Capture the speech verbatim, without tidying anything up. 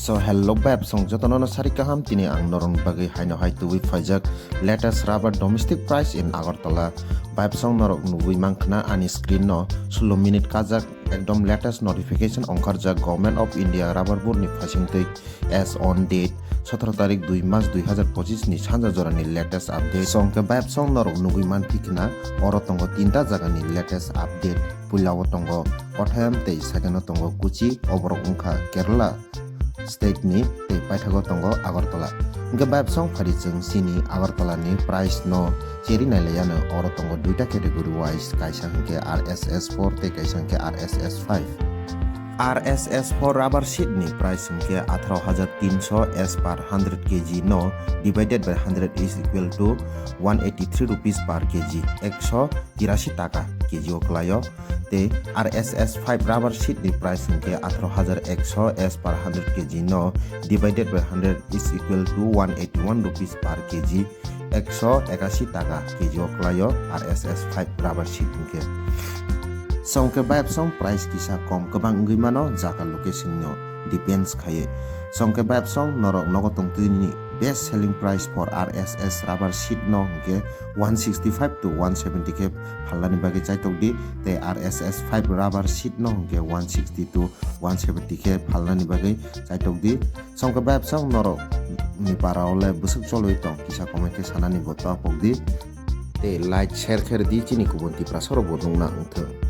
To hello viewers, jotono no sari kaham, tini ang norok bagwi haino hai tubui phaijak latest rubber domestic price in Agartala. Viewers, norok nugui mankha ani screen no sullo minute kajak ekdom latest notification ongkharjak Government of India Rubber Board ni phaisingtwi as on date sotoro tarik dui mas dui hazar pochis ni sanja jorani latest update. Songke viewers, norok nugui mankha oro tongo tinta jagani latest update. Puila o tongo Kottayam tei second o tongo Kochi, oborok wngkha Kerala state ni tei paithago tongo Agartala. Hingke viewers, phari chwng chini Agartala ni price no cheri nailaiano, oro tongo duita category wise, kaisa hingke R S S four tei kaisa hingke R S S five. R S S four rubber sheet ni price hingke atharo hajar tinso as per hundred K G no divided by hundred is equal to one eighty three rupees per K G, ekso tirasi taka K G o kwlaio. Tei R S S five rubber sheet ni price hingke atharo hajar ekso as per hundred K G no divided by hundred is equal to one eighty one rupees per K G, ekso ekasi taka K G o kwlaio R S S five rubber sheet hingke. Songke viewers, price kisa kom kwbang wngwi mano, jaga location no depends khaye. Songke viewers, norok nogo tongtwini best selling price for R S S rubber sheet no hingke one sixty five to one seventy khe phalnani bagwi chaitok di, tei R S S five rubber sheet no hingke one sixty to one seventy khe phalnani bagwi chaitok di. Songke viewers, norok ni para ole bwswk cholwi tong, kisa comment khe sanani bo ta pok di. Tei like, share khe di, chini kubun Tiprasa rok bo nukna wngthwng.